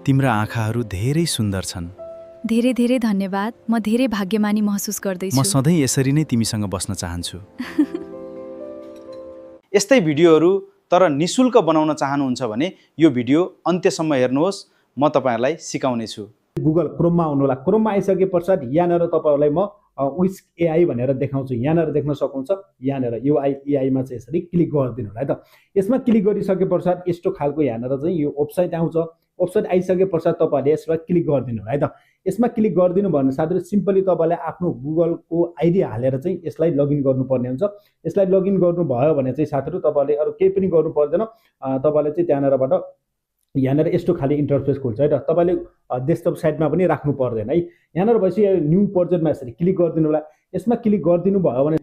तिम्रा आँखाहरू धेरै सुन्दर छन्। धेरै धेरै धन्यवाद। म धेरै भाग्यमानी महसुस म गर्दैछु। सधैँ यसरी नै तिमीसँग बस्न चाहन्छु। यस्तै भिडियोहरू तर निशुल्क बनाउन चाहनुहुन्छ भने यो भिडियो अन्त्यसम्म हेर्नुहोस्, म तपाईहरुलाई सिकाउने छु। गुगल क्रोममा आउनु होला। क्रोममा आइसके पश्चात यहाँनिर तपाईहरुलाई म विस्क एआई भनेर देखाउँछु। यहाँनिर देख्न सक्नुहुन्छ। यहाँनिर युआई एआईमा चाहिँ यसरी क्लिक गरिदिनु होला है त। यसमा क्लिक गरिसके पश्चात यस्तो खालको यहाँनिर चाहिँ यो वेबसाइट आउँछ। वेबसाइट आइसके पश्चात तपाईहरुले यसमा क्लिक गरिदिनु होला है त। यसमा क्लिक गरिदिनु भने साथै सिम्पली तपाईले आफ्नो गुगलको आइडी हालेर चाहिँ यसलाई लगइन गर्नुपर्ने हुन्छ। यसलाई लगइन गर्नु भयो भने चाहिँ साथीहरु तपाईले अरु केही पनि गर्नु पर्दैन। तपाईले चाहिँ त्यहाँनिरबाट यहाँनिर यस्तो खाली इन्टरफेस खुल्छ है त। तपाईले डेस्कटप साइडमा पनि राख्नु पर्दैन है। यहाँनिर भएपछि न्यू प्रोजेक्टमा यसरी क्लिक गरिदिनु होला। यसमा क्लिक गरिदिनु भयो भने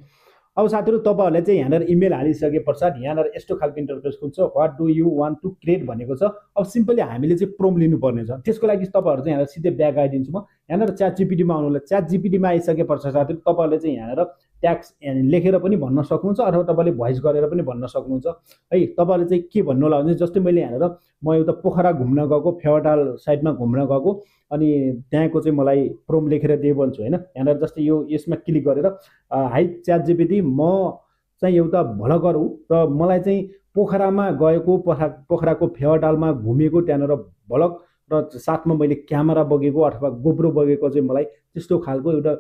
अब साथीहरु तपाईहरुले चाहिँ यहाँनिर इमेल हालिसके पश्चात यहाँनिर यस्तो खालको इन्टरफेस खुल्छ। What do you want to create भनेको छ। अब सिम्पली हामीले चाहिँ प्रोम लिनुपर्ने छ। त्यसको लागि तपाईहरु चाहिँ यहाँनिर सिधै ब्याक आइदिन्छु म। यहाँनिर च्याट जीपीटीमा आउनु होला। च्याट जीपीटीमा आइसके पश्चात साथीहरु तपाईहरुले चाहिँ यहाँनिर ट्याक्स लेखेर पनि भन्न सक्नुहुन्छ अथवा तपाईले भोइस गरेर पनि भन्न सक्नुहुन्छ है। तपाईहरुले चाहिँ के भन्नु होला भने जस्तै मैले यहाँनिर म एउटा पोखरा घुम्न गएको, फेवाटाल साइडमा घुम्न गएको अनि त्यहाँको चाहिँ मलाई प्रोम लेखेर दिए भन्छु हैन। यहाँनिर जस्तै यो यसमा क्लिक गरेर हाई च्याट जीपीटी म चाहिँ एउटा भ्लगर हुँ र मलाई चाहिँ पोखरामा गएको, पोखराको फेवाटालमा घुमेको त्यहाँनिर भ्लग र साथमा मैले क्यामेरा बगेको अथवा गोप्रो बगेको चाहिँ मलाई त्यस्तो खालको एउटा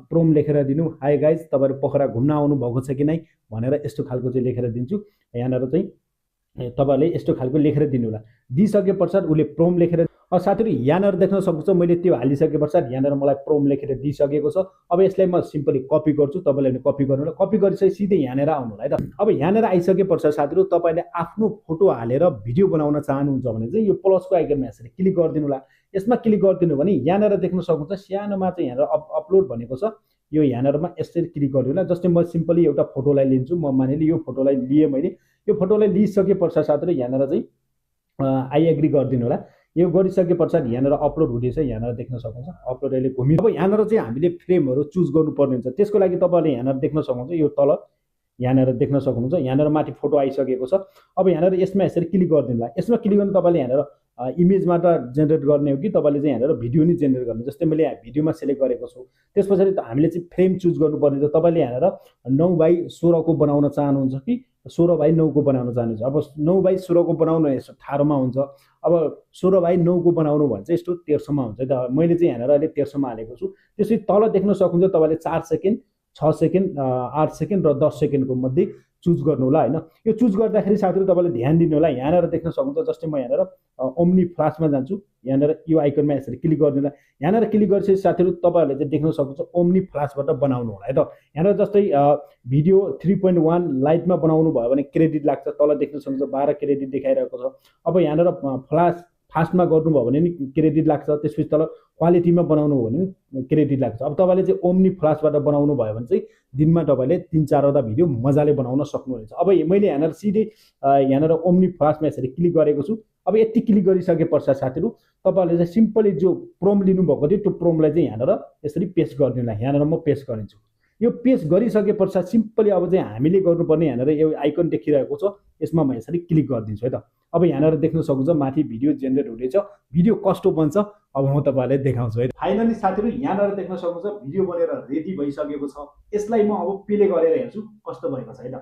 प्रोम लेखेर दिनु। हाई गाइज, तपाईहरु पोखरा घुम्न आउनु भएको छ कि नै भनेर यस्तो खालको चाहिँ लेखेर दिन्छु। यहाँनिर चाहिँ तपाईहरुले यस्तो खालको लेखेर दिनु होला। दिइसके पश्चात उले प्रोम लेखेर साथीहरु यहाँनिर देख्न सक्नुहुन्छ मैले त्यो हालिसके पश्चात यहाँनिर मलाई प्रोम लेखेर दिइसकेको छ। अब यसलाई म सिम्पली कपी गर्छु। तपाईले पनि कपी गर्नु होला। कपी गरिसके सिधै यहाँनिर आउनु होला है त। अब यहाँनिर आइसके पश्चात साथीहरु तपाईले आफ्नो फोटो हालेर भिडियो बनाउन चाहनुहुन्छ भने चाहिँ यो प्लसको आइकनमा यसरी क्लिक गरिदिनु होला। यसमा क्लिक गरिदिनु भने यहाँनिर देख्न सक्नुहुन्छ सानोमा चाहिँ यहाँनिर अपलोड भनेको छ। यो यहाँनिरमा यसरी क्लिक गरिदिनु होला। जस्तै म सिम्पली एउटा फोटोलाई लिन्छु। म मानिले यो फोटोलाई लिए मैले। यो फोटोलाई लिइसके पश्चात साथीहरु यहाँनिर चाहिँ आई एग्री गरिदिनु होला। यो गरिसके पश्चात यहाँनिर अपलोड हुँदैछ। यहाँनिर देख्न सक्नुहुन्छ अपलोड अहिले घुमि। अब यहाँनिर चाहिँ हामीले फ्रेमहरु चुज गर्नुपर्ने हुन्छ। त्यसको लागि तपाईले यहाँनिर देख्न सक्नुहुन्छ यो तल यहाँनिर देख्न सक्नुहुन्छ। यहाँनिर माथि फोटो आइसकेको छ। अब यहाँनिर यसमा यसरी क्लिक गरिदिनु होला। यसमा क्लिक गर्नु तपाईले यहाँनिर इमेजबाट जेनेरेट गर्ने हो कि तपाईले चाहिँ यहाँनिर भिडियो नि जेनेरेट गर्ने। जस्तै मैले यहाँ भिडियोमा सिलेक्ट गरेको छु। त्यसपछि हामीले चाहिँ फ्रेम चुज गर्नुपर्ने हुन्छ। तपाईले यहाँनिर 9:16 को बनाउन चाहनुहुन्छ कि 16:9 को बनाउन चाहनुहुन्छ। अब 9:16 को बनाउनु यस्तो ठाडोमा हुन्छ। अब 16:9 को बनाउनु भने चाहिँ यस्तो तेर्सोमा हुन्छ। मैले चाहिँ यहाँनिर अहिले तेर्सोमा हालेको छु। त्यसपछि तल देख्न सक्नुहुन्छ तपाईले 4 सेकेन्ड, 6 सेकेन्ड, 8 सेकेन्ड र 10 सेकेन्डको मध्ये चुज गर्नु होला हैन। यो चुज गर्दाखेरि साथीहरु तपाईले ध्यान दिनु होला। यहाँनिर देख्न सक्नुहुन्छ जस्तै म यहाँनिर ओम्नी फ्ल्याशमा जान्छु। यहाँनिर यो आइकनमा यसरी क्लिक गर्दिनु होला। यहाँनिर क्लिक गरेपछि साथीहरु तपाईहरुले चाहिँ देख्न सक्नुहुन्छ ओम्नी फ्ल्याशबाट बनाउनु होला है त। यहाँनिर जस्तै भिडियो 3.1 लाइटमा बनाउनु भयो भने क्रेडिट लाग्छ। तल देख्न सक्नुहुन्छ 12 क्रेडिट देखाइरहेको छ। अब यहाँनिर फ्ल्याश फास्टमा गर्नुभयो भने नि क्रेडिट लाग्छ। त्यसपछि तल क्वालिटीमा बनाउनु हो भने क्रेडिट लाग्छ। अब तपाईले चाहिँ ओम्नी फ्ल्याशबाट बनाउनु भयो भने चाहिँ दिनमा तपाईले 3-4 वटा भिडियो मजाले बनाउन सक्नुहुन्छ। अब मैले यहाँनिर सिधै यहाँनिर ओम्नी फ्ल्याशमा यसरी क्लिक गरेको छु। अब यति क्लिक गरिसके पश्चात साथीहरु तपाईले चाहिँ सिम्पली जो प्रोम लिनु भएको थियो त्यो प्रोमलाई चाहिँ यहाँनिर यसरी पेस्ट गरिदिनु होला। यहाँनिर म पेस्ट गरिन्छु। यो पेस्ट गरिसके पश्चात सिम्पली अब चाहिँ हामीले गर्नुपर्ने यहाँनिर यो आइकन देखिरहेको छ। यसमा म यसरी क्लिक गरिदिन्छु है त। अब यहाँनिर देख्न सक्नुहुन्छ माथि भिडियो जेनेरेट हुँदैछ। भिडियो कस्तो बन्छ अब म तपाईहरुलाई देखाउँछु है। फाइनली साथीहरु यहाँनिर देख्न सक्नुहुन्छ भिडियो बनेर रेडी भइसकेको छ। यसलाई म अब प्ले गरेर हेर्छु कस्तो भएको छ है त।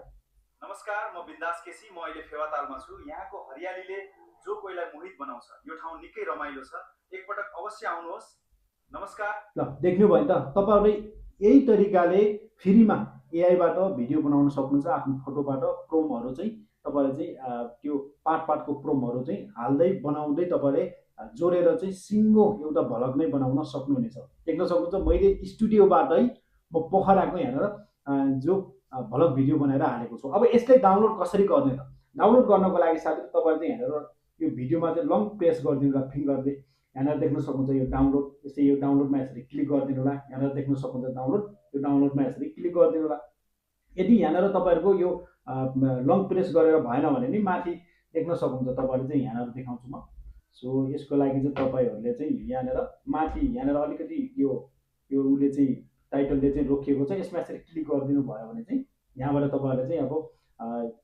नमस्कार, म बिन्दास केसी। म अहिले फेवातालमा छु। यहाँको हरियालीले जो कोहीलाई मोहित बनाउँछ। यो ठाउँ निकै रमाइलो छ। एकपटक अवश्य आउनुहोस्। नमस्कार। ल देख्नु भयो त तपाईहरुले यही तरिकाले फ्रीमा एआईबाट भिडियो बनाउन सक्नुहुन्छ। आफ्नो फोटोबाट प्रोमहरु चाहिँ तपाईले चाहिँ त्यो पार्टको प्रोमहरु चाहिँ हाल्दै बनाउँदै तपाईले जोडेर चाहिँ सिंगो एउटा भ्लग नै बनाउन सक्नुहुनेछ। देख्न सक्नुहुन्छ मैले स्टुडियोबाटै म पोखराको यहाँनिर जो भ्लग भिडियो बनाएर हालेको छु। अब यसलाई डाउनलोड कसरी गर्ने त? डाउनलोड गर्नको लागि साथै तपाईले चाहिँ यहाँनिर यो भिडियोमा चाहिँ लङ प्रेस गरिदिनु होला फिङ्गरले। यहाँनिर देख्न सक्नुहुन्छ यो डाउनलोड। यसै यो डाउनलोडमा यसरी क्लिक गरिदिनु होला। यहाँनिर देख्न सक्नुहुन्छ डाउनलोड। यो डाउनलोडमा यसरी क्लिक गरिदिनु होला। यदि यहाँनिर तपाईहरुको यो लङ प्रेस गरेर भएन भने नि माथि देख्न सक्नुहुन्छ। तपाईहरुले चाहिँ यहाँनिर देखाउँछु म। सो यसको लागि चाहिँ तपाईहरुले चाहिँ यहाँनिर माथि यहाँनिर अलिकति यो उले चाहिँ टाइटलले चाहिँ रोकिएको छ। यसमा यसरी क्लिक गरिदिनु भयो भने चाहिँ यहाँबाट तपाईहरुले चाहिँ अब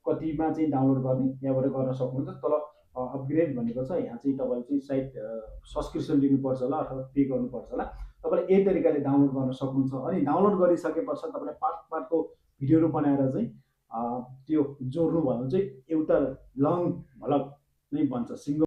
कतिमा चाहिँ डाउनलोड गर्ने यहाँबाट गर्न सक्नुहुन्छ। तल अपग्रेड भनेको छ यहाँ चाहिँ तपाईँले चाहिँ सायद सब्सक्रिप्सन लिनुपर्छ होला अथवा पे गर्नुपर्छ होला। तपाईँले यही तरिकाले डाउनलोड गर्न सक्नुहुन्छ। अनि डाउनलोड गरिसके पश्चात तपाईँले पार्टको भिडियोहरू बनाएर चाहिँ त्यो जोड्नु भयो भने चाहिँ एउटा लङ भ्लग नै बन्छ। सिङ्गल